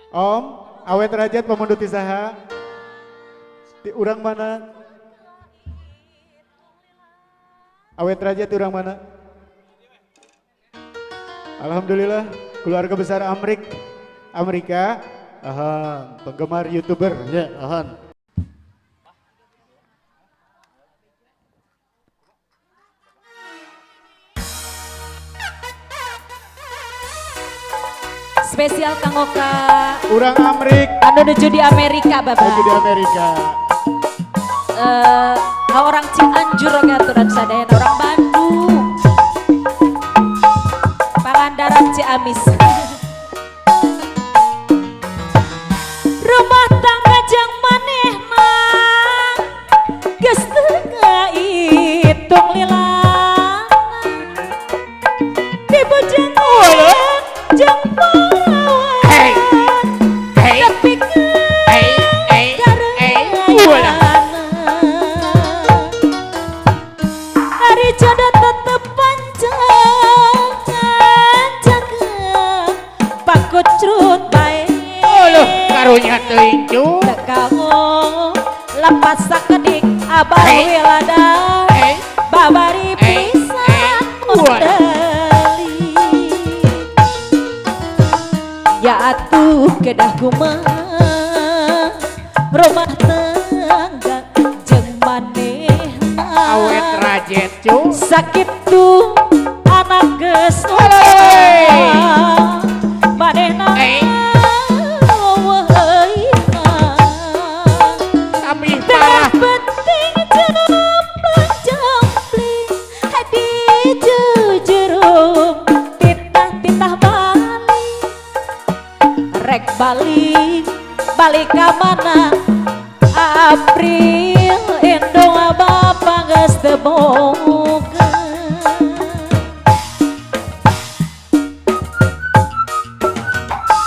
Om, Awet Rajat pamundut ti saha? Ti urang mana? Awet Rajat ti urang mana? Alhamdulillah, keluarga besar Amerika. Aha, penggemar YouTuber ya, ahan. Spesial kanggo ka urang Amrik anu nuju di Amerika, Bapak. Nuju di Amerika. Orang Cianjur oge aturan sadayana, orang Bandung. Pangandaran Ciamis. Rumah tangga jang manehna geus teu ngaitung lilana. Dibojangan jeung pahlawan. Hey. Hey. Tapi Hey, hey, hey. Walah. Hari jodoh tetep panjang jaga pakucrut bae. Aduh, karunya teuing cu. Teu kanggo lepas sakedik abah Hey. wilada Hey. babari Hey. pisan Hey. Walah. mundeli. Ya atuh kedah kumaha rumah tangga jeung manehna. Awet Rajet cu. Sakitu anak geus Hey. manehna Hey. eueuhna. Tapi Tengah parah. penting jomplang jompling di jujurung titah-titah balik rek balik balik ka mana April endong bapak geus teu boga.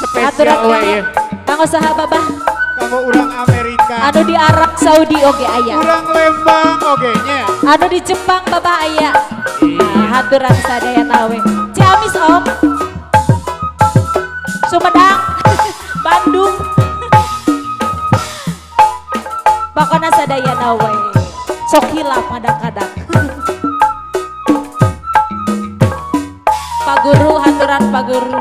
Spesial Aturan we ieu. kanggo saha babah? Kanggo urang Amerika. Anu di Arab Saudi oge aya. Urang Lembang oge nya. Anu di Jepang babah aya. Iya. Nah, haturan sadayana we. Ciamis Om. Sumedang, Bandung. Pokona sadayana we. Sok hilap kadang-kadang. Pak Guru, haturan Pak Guru.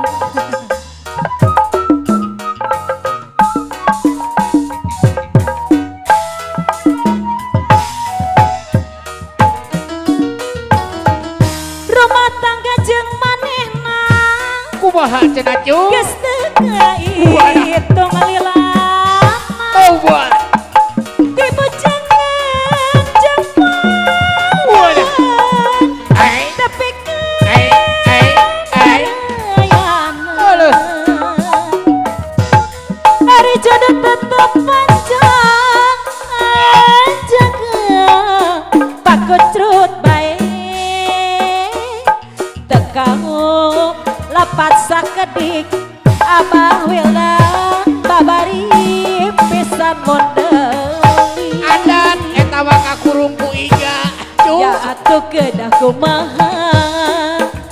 Rumah tangga jeung manehna Kumaha cenah cu? geus teu ngaitung lilana. Tobat. Dibojangan jeung Walah. pahlawan. Hey. Tapi Hey, hey, hey. kayana. Aduh. Hari jodoh tetep panjang jaga pakucrut bae. Teu kanggo lepat sakedik abah wilda babari pisan mondeli. Adan eta mah kakurung ku iga cu. Ya atuh kedah kumaha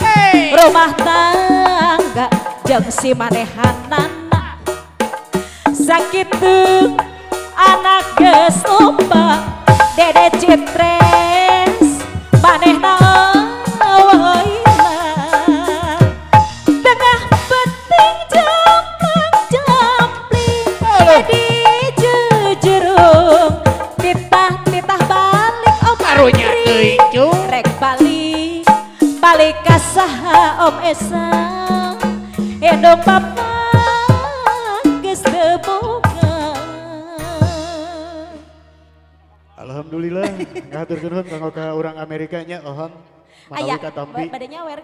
Hey. rumah tangga jeung si manehanana. Sakitu anak geus lomba dede citres manehna eueuhna. Tengah penting jomplang jompling Aduh. di jujurung titah-titah balik Om Karunya Andri. teuing cu. Rek balik balik ka saha Om Esa endong papa geus teu boga. Alhamdulillah, ngahaturkeun nuhun kanggo ka urang Amerika nya ohon. Aya Manawi katampi. bade nyawer.